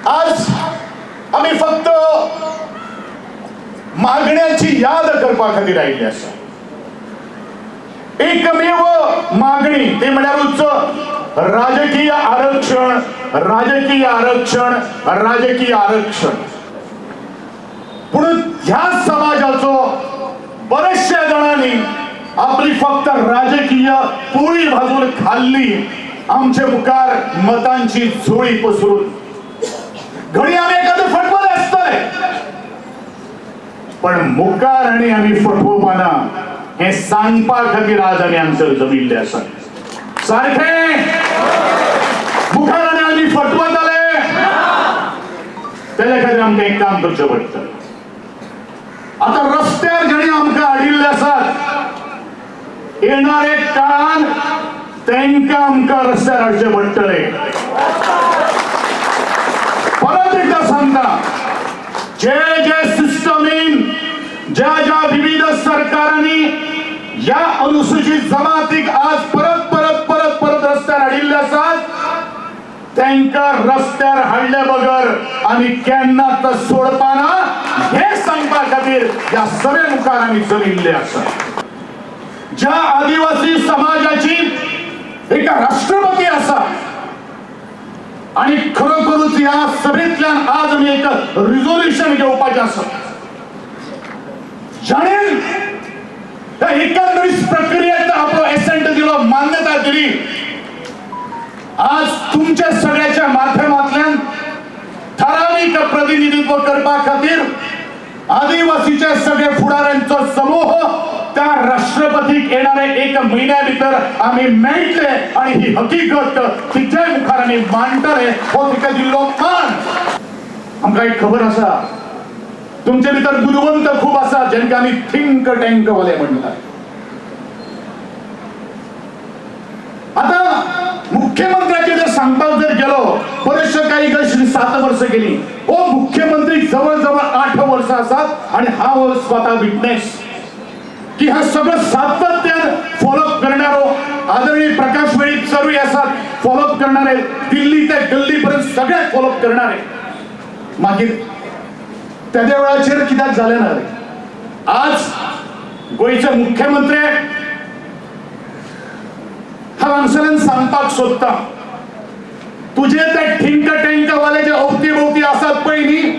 आज आमी फक्त मागण्याची याद करपा खातीर आयिल्ले आसा. एकमेव मागणी ती म्हळ्यारूच राजकीय आरक्षण, राजकीय आरक्षण, राजकीय आरक्षण. पूण ह्या समाजाचो बरेचशा जाणांनी आपली फक्त राजकीय पोळी भाजून खाल्ली, आमचे मुखार मतांची झोळी पसरून. घडी आमी एखादे फटवले आसतले, पण मुखार आनी आमी फटोवपाना हें सांगपा खातीर आज आमी हांगसर जमिल्ले आसा. सारखें मुखार आनी आमी फटवतले, तेज्या खातीर आमकां एक काम करचें पडटलें. आतां रस्त्यार जेणी आमकां हाडिल्ले आसात, येणारे काळान तांकां आमकां रस्त्यार हाडचें पडटलें. परत एकदा सांगता, जे जे सिस्टमीन ज्या ज्या विविध सरकारांनी या अनुसूचित जमातीक आज परत परत परत परत रस्त्यार हाडिल्ले आसात, तांकां रस्त्यार हाडले बगर आमी केन्नाच सोडपाना हे सांगपा खातीर ह्या सभे मुखार आमी जमिल्ले आसा. ज्या आदिवासी समाजाची एक राष्ट्रपती आसा आणि खरोखरूच ह्या सभेंतल्यान आज आमी एक रिझोल्युशन घेवपाचें आसा, जाणें त्या एकंदरीत प्रक्रियेत आपलो एसेंट दिलो, मान्यता दिली, आज तुमच्या सगळ्याच्या माध्यमांतल्यान ठराविक प्रतिनिधित्व करपा खातीर आदिवासीच्या सगळे फुडाऱ्यांचो समूह त्या राष्ट्रपतीक येणारे एक म्हयन्या भितर आमी मेळटले आणि ही हकीकत तिच्या मुखार आमी मांडटले. हो तिका दिल्लो मान. आमकां एक खबर आसा, तुमचे भितर बुदवंत खूब आसा, जेंका आमी थिंक टँक वाले म्हणटात. आता मुख्यमंत्र्याचे जर सांगपाक जर गेलो, बरेचशे काही गोष्टी 7 वर्ष गेली. हो मुख्यमंत्री जवळ जवळ 8 वर्ष आसात आणि हा स्वतः विटनेस की हा सगळं सातत्यान फॉलोअप करणारो आदरणीय प्रकाश वेळीप सरूय आसात, फॉलोअप करणारे, दिल्ली ते गल्ली पर्यंत सगळ्याक फॉलोअप करणारे. मागीर तेद्या वेळाचेर कित्याक जालें ना रे? आज गोंयचे मुख्यमंत्री हांव हांगसरल्यान सांगपाक सोदता, तुजे ते थिंक टँकवाले जे अवती भोवती आसात पळय न्ही,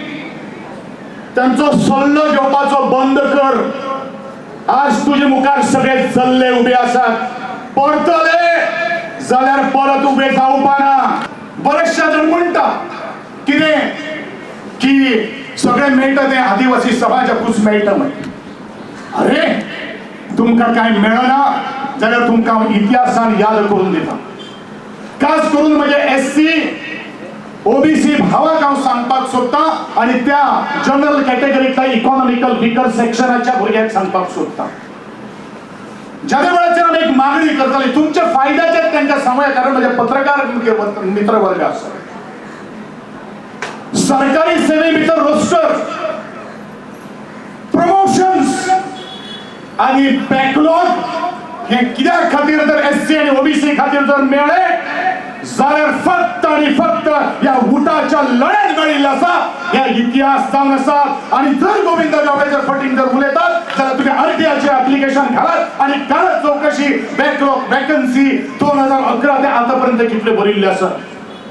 तांचो सल्लो घेवपाचो बंद कर. आज तुजे मुखार सगळे जल्ले उबे आसात, परतले जाल्यार परत उबे जावपाना. बरेचशे जाण म्हणटा कितें की सगळें मेळटा तें आदिवासी समाजाकूच मेळटा म्हण. अरे तुमकां कांय मेळना जाल्यार तुमकां हांव इतिहासान याद करून दिता. खास करून म्हजे SC OBC भावाक हांव सांगपाक सोदता आणि त्या जनरल कॅटेगरीतल्या इकॉनॉमिकल विकर सेक्शनाच्या भुरग्यांक सांगपाक सोदता. ज्या वेळाचेर आमी एक मागणी करतले तुमच्या फायद्याचे तांकां सांगूया, कारण म्हजे पत्रकार मित्रवर्ग आसा. सरकारी सेवे भितर रोस्टर, प्रमोशन्स आणि बॅकलॉग हे कित्या खातीर जर SC आणि OBC खातीर जर मेळ्ळे जाल्यार फक्त आणि फक्त ह्या उटाच्या लढ्यात मेळिल्लो आसा, ह्या इतिहास जावन आसा. आणि जर गोविंद गावडे जर फटींग जर उलयतात जाल्यार तुम्ही आरटीआयचे ऍप्लिकेशन घालात आणि काढत चौकशी, बॅकलॉग वॅकन्सी 2011 ते आतापर्यंत कितले भरिल्ले आसा.